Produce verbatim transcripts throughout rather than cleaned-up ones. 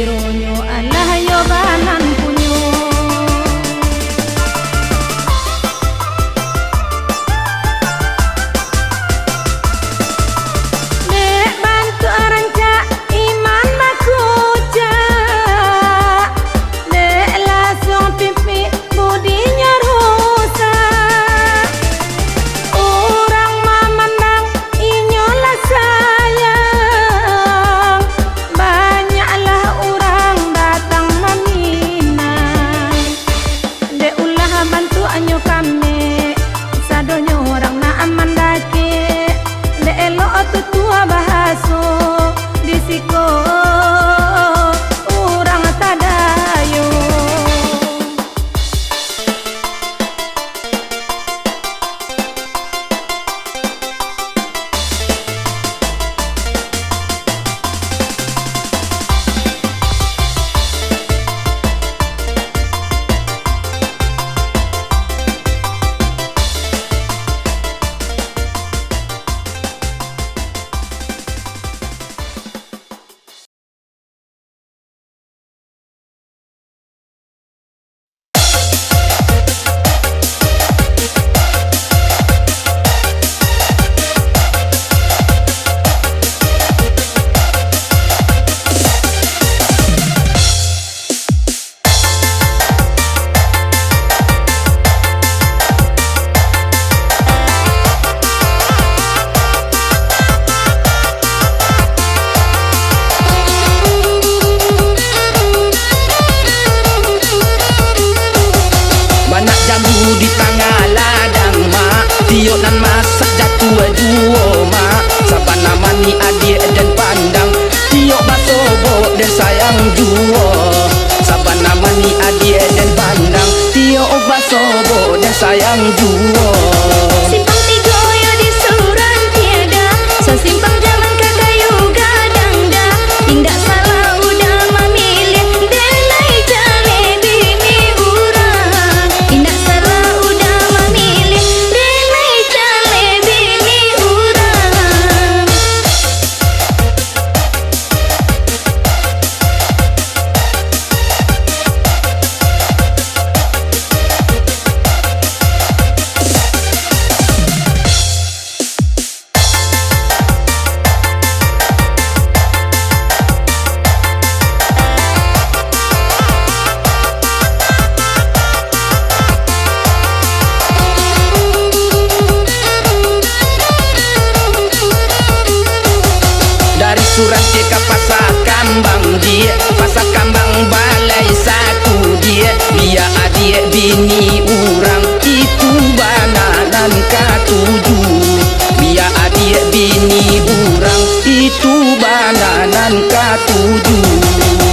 Nyo alah yo banan punyo. Dek bantuak rancak iman bakucak, dek lasuang pipik budinyo rusak. Urang mamandang inyo lah sayang, banyaklah urang datang maminang. Dek ulah bantuaknyo kamek, sadonyo urang nak mandakek. Dek elok tutua bahaso, di siko urang tadayo. Banyak jambu di tangah ladang, Mak. Tiok nan masak jatuah juo, Mak. Sabana manih adiak den pandang. Tiok basobok den sayang juo. Sabana manih adiak den pandang. Tiok basobok den sayang juo. Simpang tigo yo di surang tiada. Sasimpang jalan ka kayu gadang dah. Indak salah uda mamiliah, denai jaleh bini urang. Indak salah uda mamiliah, denai jaleh bini urang. Dari Surang ke ka Pasa Kambang, Diak, Pasa Kambang balai satu, Diak, bia adiak bini urang, itu bana nan katuju. Bia adiak bini urang, itu bana nan katuju.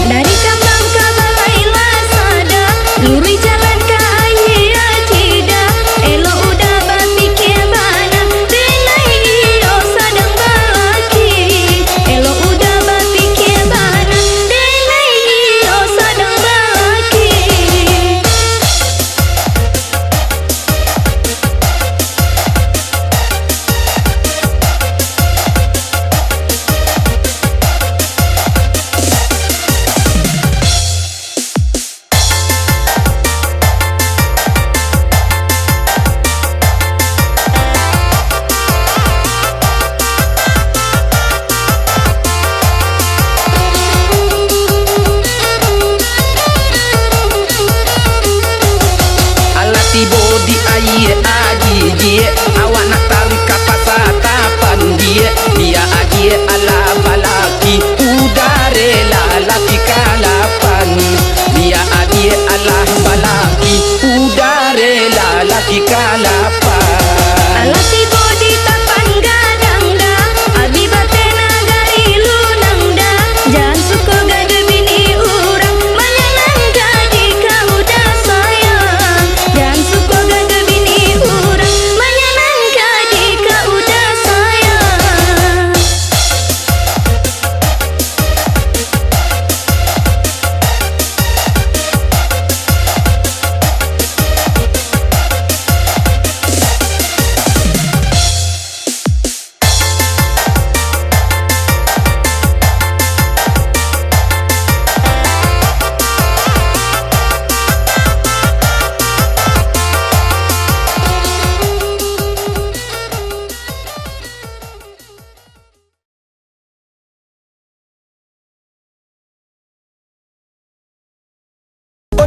Dari Kambang ka Balai lah sada, luruih jalan ka Aia Cida. Elok uda bapikia bana, denai iyo sadang balaki. Elok uda bapikia bana, denai iyo sadang balaki.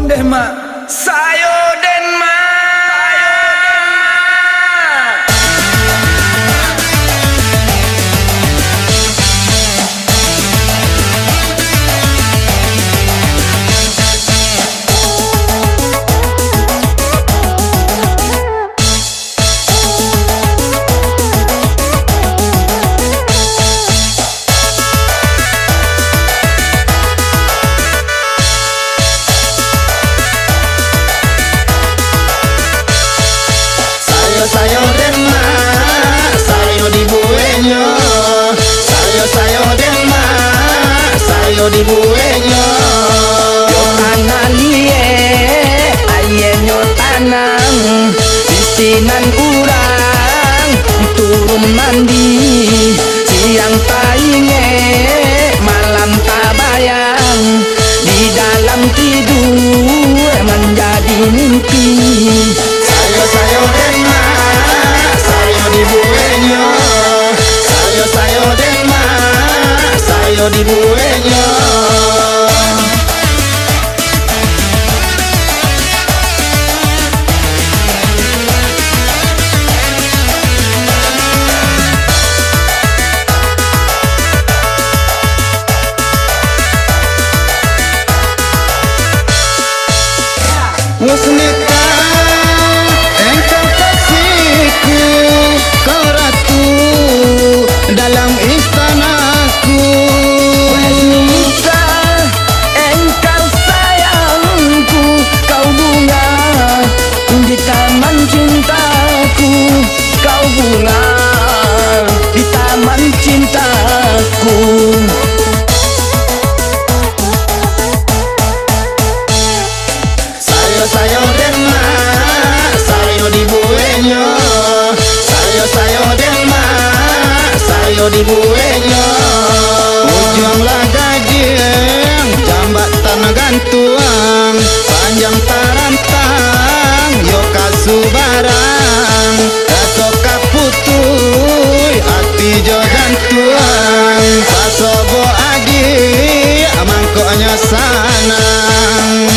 Denmark, sayo Denmark. Sayo-sayo Denmark, sayo dibueknyo. Sayo-sayo Denmark, sayo dibueknyo. Yo tanah liek, aienyo tanang, di sinan urang turun mandi. Siang taingek, malam tabayang, di dalam tidur manjadi mimpi. Sayo-sayo Denmark, sayo dibueknyo. Sayo-sayo Denmark, sayo dibueknyo. Musnita, engkau kasihku, kau ratu dalam istanaku. Musnita, engkau sayangku, kau bunga di taman cintaku, kau bunga di taman cintaku. Sayo-sayo Denmark, sayo dibueknyo. Sayo-sayo Denmark, sayo dibueknyo. Ujuang lah gadang, jambatan gantuang, panjang tarantang, yo ka subarang. Raso ka putuih ati jo jantuang, pasobo adiak mangkonyo sanang.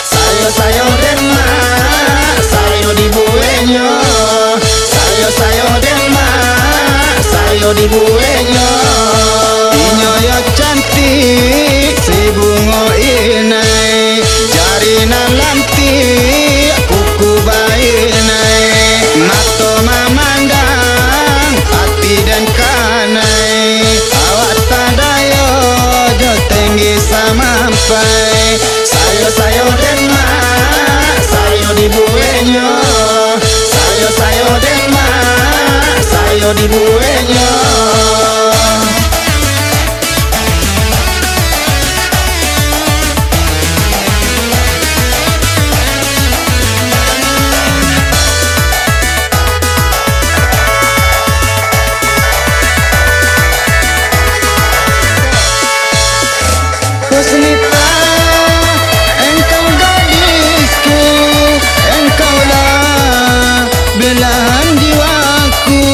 Sayo-sayo Denmark, sayo dibueknyo. Sayo-sayo Denmark, sayo dibueknyo. Inyo yo cantik si bungo inai, jari nan lantik, kuku bainai, mato mamandang, ati den kanai, awak tadayo jo tinggi samampai. Sayo-sayo Denmark, sayo dibueknyo. Sayo-sayo Denmark, sayo dibueknyo. Husnita, engkau gadisku, engkaulah belahan jiwaku.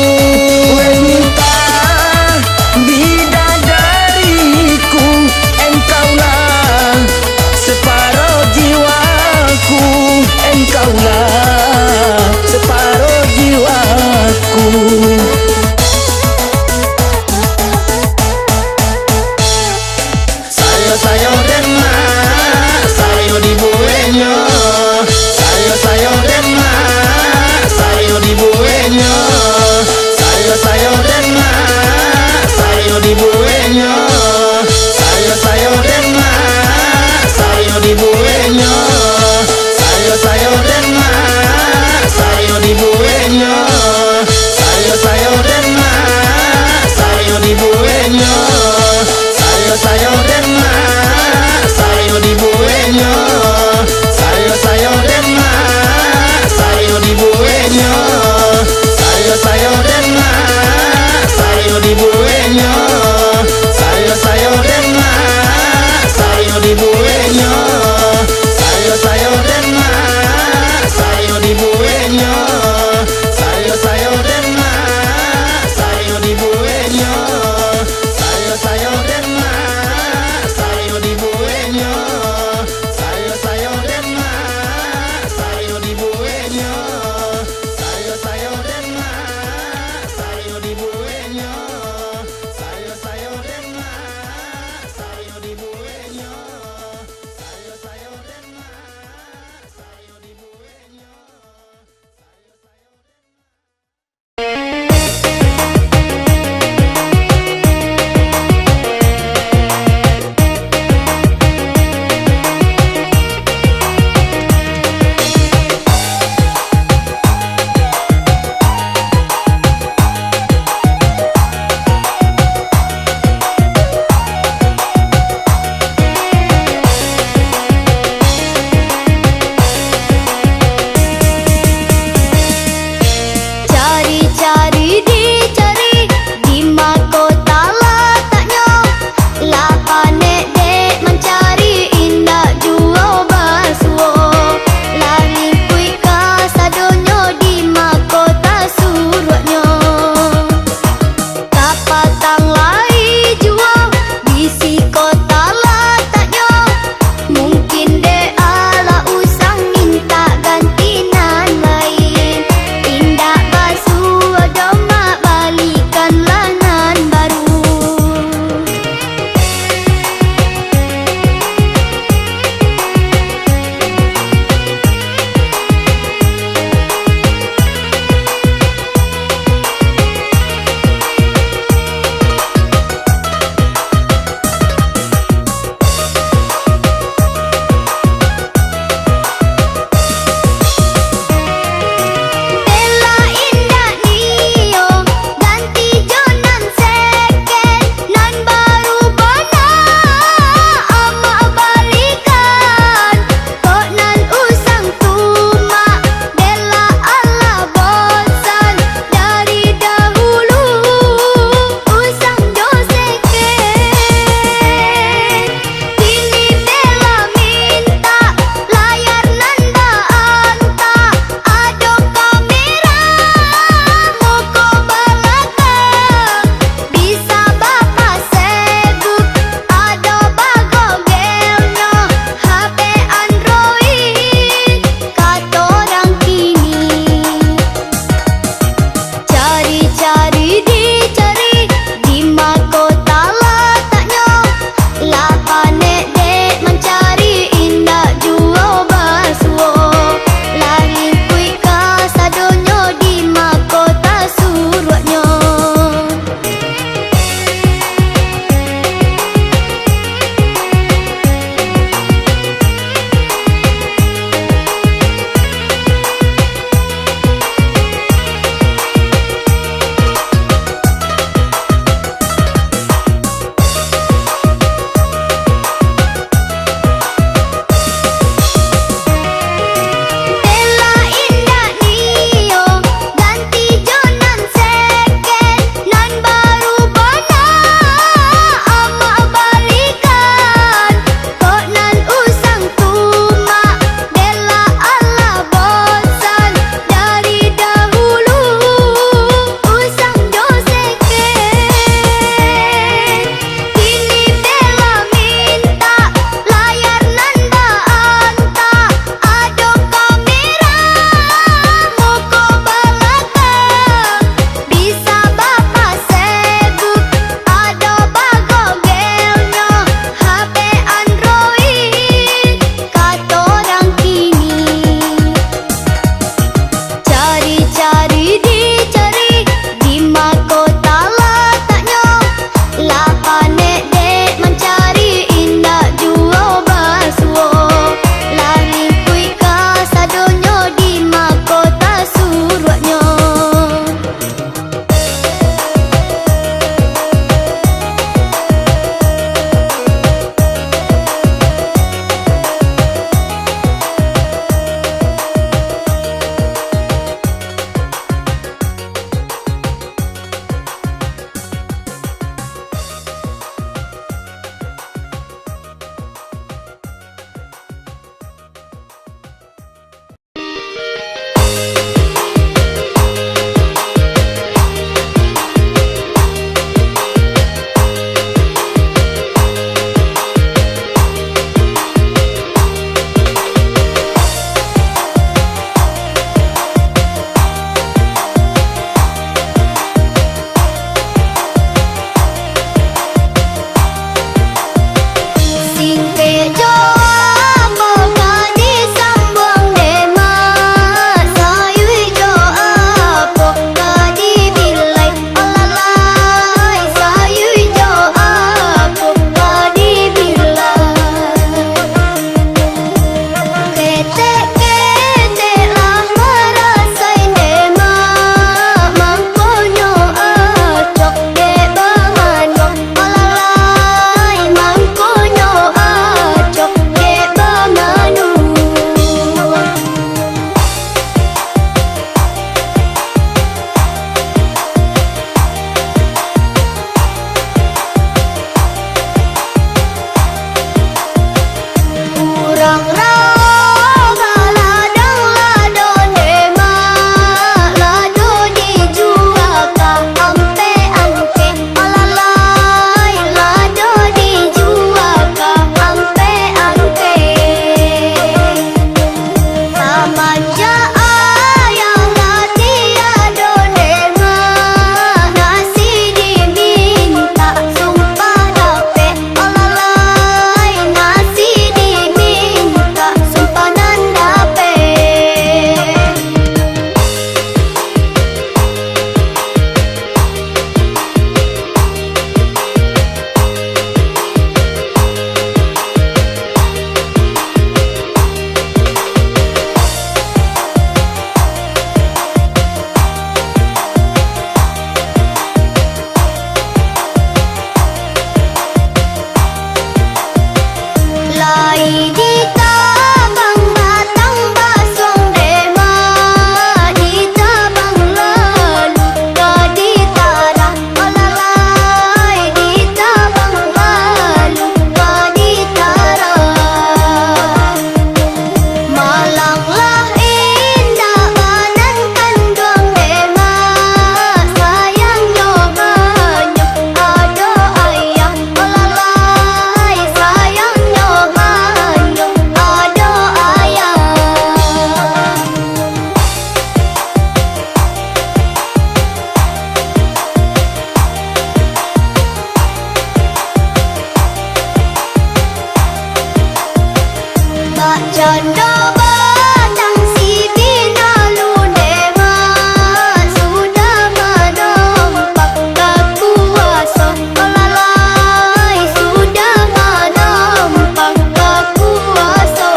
Batang sibin alun dewek, sudah manompak bakuaso. Olalai sudah manompak bakuaso.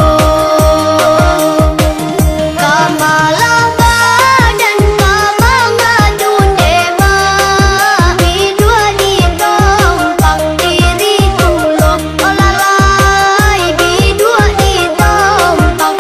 Ka malah badan ka mangadun dewek, iduak di tompang diri pulo. Olalai iduak di tompang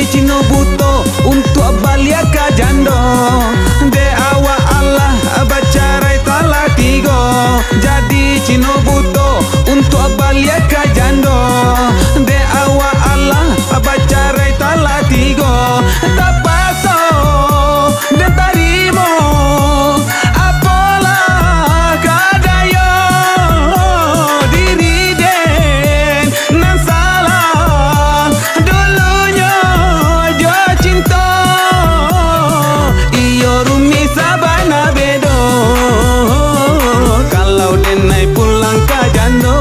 Cino buto untuak baliak ka jando, dek awak alah bacarai talah tigo. Jadi cino buto untuak baliak ka jando, dek awak alah bacarai talah tigo. Tapaso den tarimo, apolah ka dayo diri den nan salah. Dulunyo jo cinto, iyo rumik sabana bedo. Kalau denai pulang ka jando,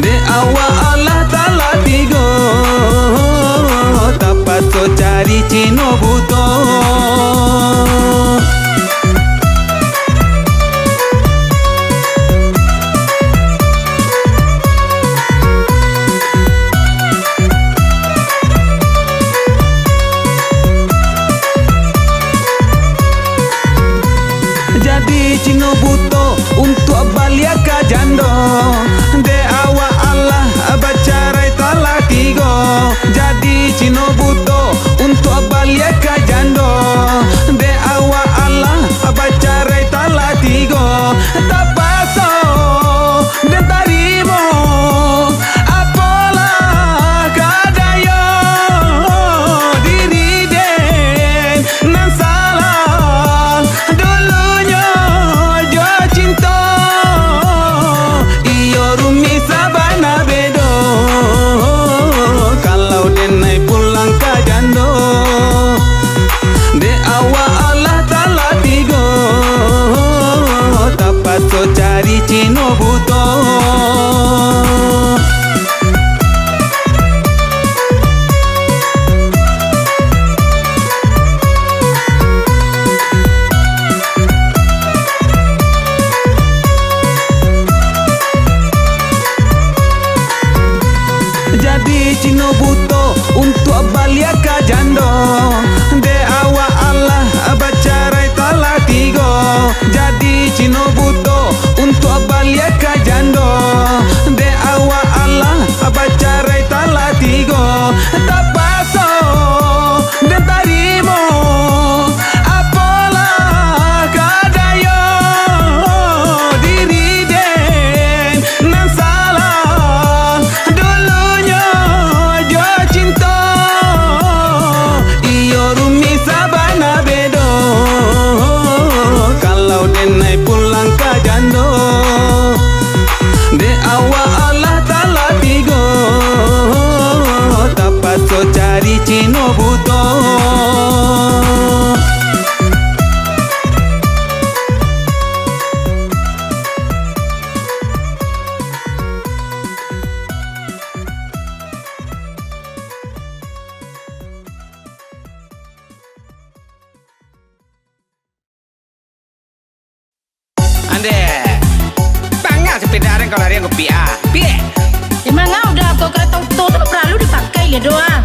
dek awak alah talah tigo, tapaso cari cino buto. Jadi cino buto untuak baliak ka jando, dek awak alah bacarai talah tigo. Jadi cino buto untuak baliak ka jando, dek awak alah bacarai talah tigo. Tapaso den tarimo, apolah ka dayo diri den nan salah. Dulunyo jo cinto, iyo rumik sabana bedo. Kalau denai pulang ka jando, dek awak alah talah tigo, tapaso cari cino buto. Jadi cino buto untuak baliak ka jando, dek awak alah bacarai talah tigo. Jadi cino buto untuak baliak ka jando, dek awak alah bacarai talah tigo. Tapaso den tarimo, apolah ka dayo diri den nan salah. Dulunyo jo cinto, iyo rumik sabana bedo. Kalau denai pulang ka jando, dek awak alah talah tigo, tapaso cari cino buto. Andeh. Bangak sepeda den kau larian kopi ah. Piak. Emang ah, udah kau kata uto tu paralu dipakai le doa.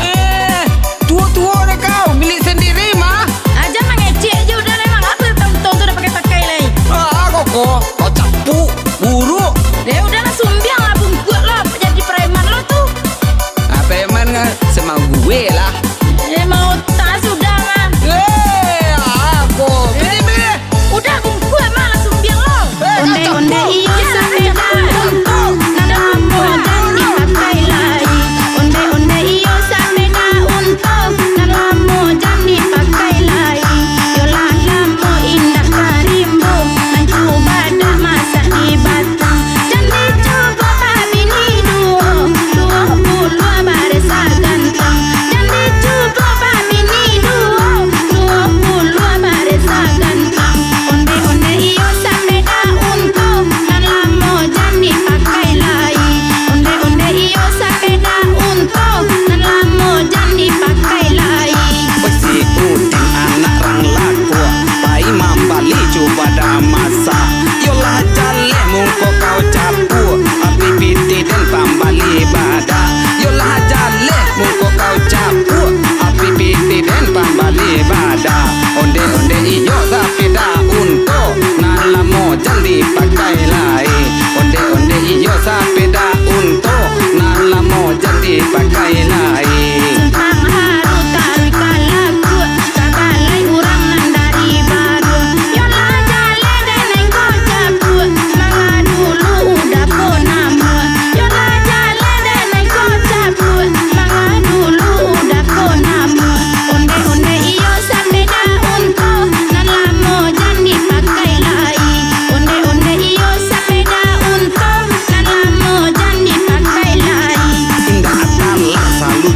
Eh, tuo-tuo deh kau, milik sendiri mah. Aja mangecek je udah lah, emang apa kata uto tu dah pakai-pakai lai. Ah, koko, kau capuk, buruk. Deh, udah lah sumbiang lah bungkuak lo, apa jadi preman lo tu. Ah, preman kan sama gue lah. Eh, mau tak sudah mah. Eh, aku. Pilih, pilih. Udah bungkuak mah lah sumbiang lo. Eh, ondeh-ondeh iyo sandal, nan ambo jan dipakai lai. Ondeh-ondeh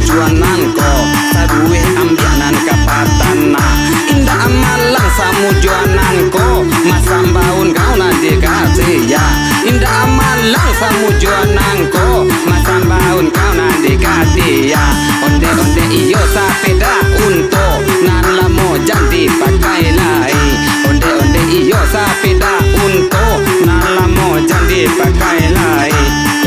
Juanan ko, saruweh ambiak nan ka patana. Indak malang samujuanan ko, masambaun kau nan dikasih ya. Indak malang samujuanan ko, masambaun kau nan dikasih ya. Onde-onde iyo sapeda unto, nan lamo jan dipakai lai. Onde-onde iyo sapeda unto, nan lamo jan dipakai lai.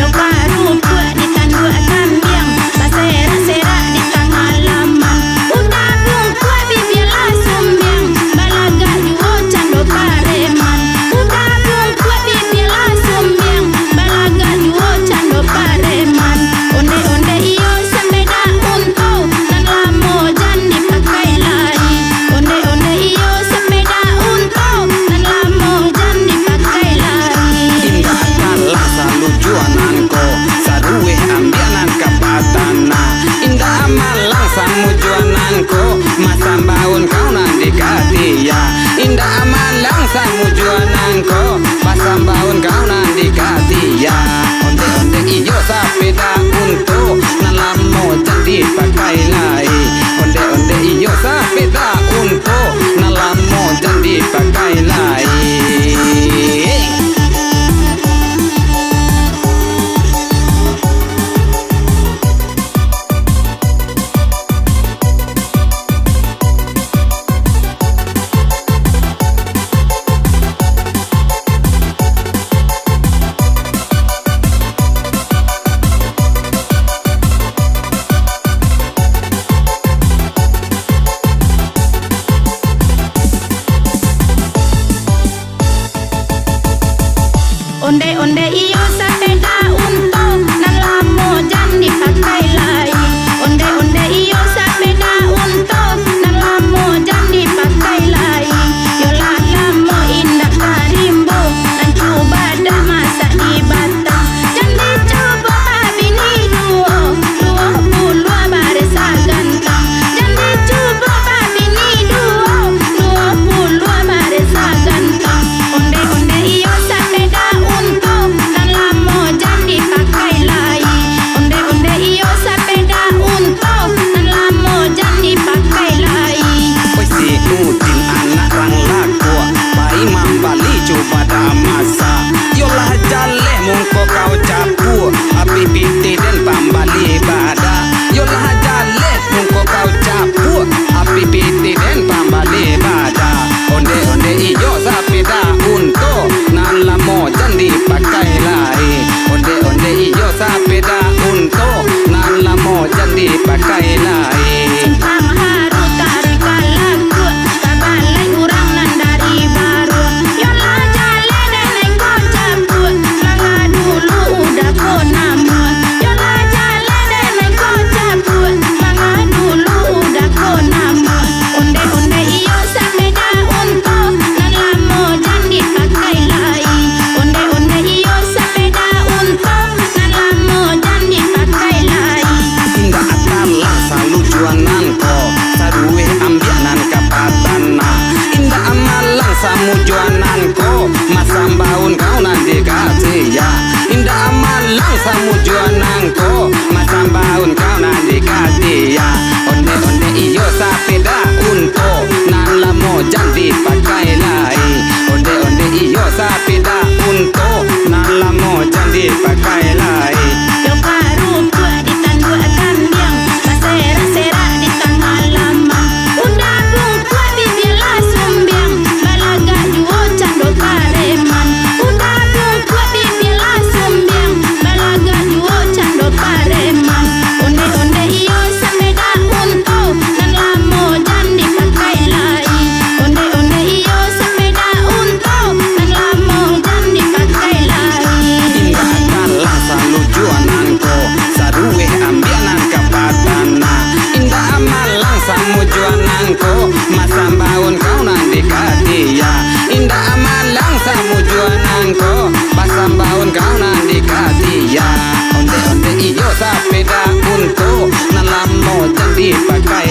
Lo parupuak ditanduak kambiang, baserak-serak di tangah laman. Udah bungkuak bibia lah sumbiang, balagak juo cando pareman. Udah bungkuak bibia lah sumbiang, balagak juo cando pareman. Onde-onde iyo sapeda unto, nan lamo jan dipakai lai. Onde-onde iyo sapeda unto, nan lamo jan dipakai lai. Indak kalah salujuanan ko, saruweh ambiak nan ka patana. Indak malang samujuanan ko, masambaun kau nan dikasih ya. Indak malang samujuanan ko, masambaun kau nan dikasih ya. Onde-onde iyo sapeda unto, nan lamo jan dipakai lai. Onde-onde iyo sapeda unto, nan lamo jan dipakai lai. Onde-onde iyo sapeda unto, nan lamo jan dipakai lai. Onde-onde iyo sapeda unto, nan lamo jan dipakai lai. Yo lah lamo indak tarimbo, nan cubadak masak di batang. Jan dicubo babini duo, duo puluah bareh sagantang. Jan dicubo babini duo, duo puluah bareh sagantang. Onde-onde iyo sapeda unto, nan lamo jan dipakai lai. Onde-onde iyo sapeda unto, nan lamo jan dipakai lai. Oi, si Udin anak rang Lakuak, pai mambali cubadak masak. Yo lah jaleh mungko kau capuak, api pitih den pambali badak. Yo lah jaleh mungko kau capuak, api pitih den pambali badak. Onde-onde iyo sapeda unto, nan lamo jan dipakai lai. Onde-onde iyo sapeda unto, nan lamo jan dipakai lai. Simpang Haru taruih ka Lakuak, tabalai urang nan dari Baruah. Yo lah jaleh den naik ko capuak, manga dulu udah ko namuah. Yo lah jaleh den naik ko capuak, manga dulu udah ko namuah. Onde-onde iyo sapeda unto, nan lamo jan dipakai lai. Onde-onde iyo sapeda unto, nan lamo jan dipakai lai. Indak kalah salujuanan ko, saruweh ambiak nan ka patana. Indak malang samujuanan ko, masambaun kau nan dikasih ya. Indak malang samujuanan ko, masambaun kau nan dikasih ya. Onde-onde iyo sapeda unto, nan lamo jan dipakai lai. Onde-onde iyo sapeda unto, nan lamo jan dipakai lai. Yo parupuak ditanduak kambiang, baserak-serak di tangah laman. Udah bungkuak bibia lah sumbiang, balagak juo cando pareman. Udah bungkuak bibia lah sumbiang, balagak juo cando pareman. Onde-onde iyo sapeda unto, nan lamo jan dipakai lai. Onde-onde iyo sapeda unto, nan lamo jan dipakai lai. Indak kalah salujuanan ko, saruweh ambiak nan ka patana. Indak malang samujuanan ko, masambaun kau nan dikasih ya. Indak malang samujuanan ko, masambaun kau nan dikasih ya. Onde-onde iyo sapeda unto, nan lamo jan dipakai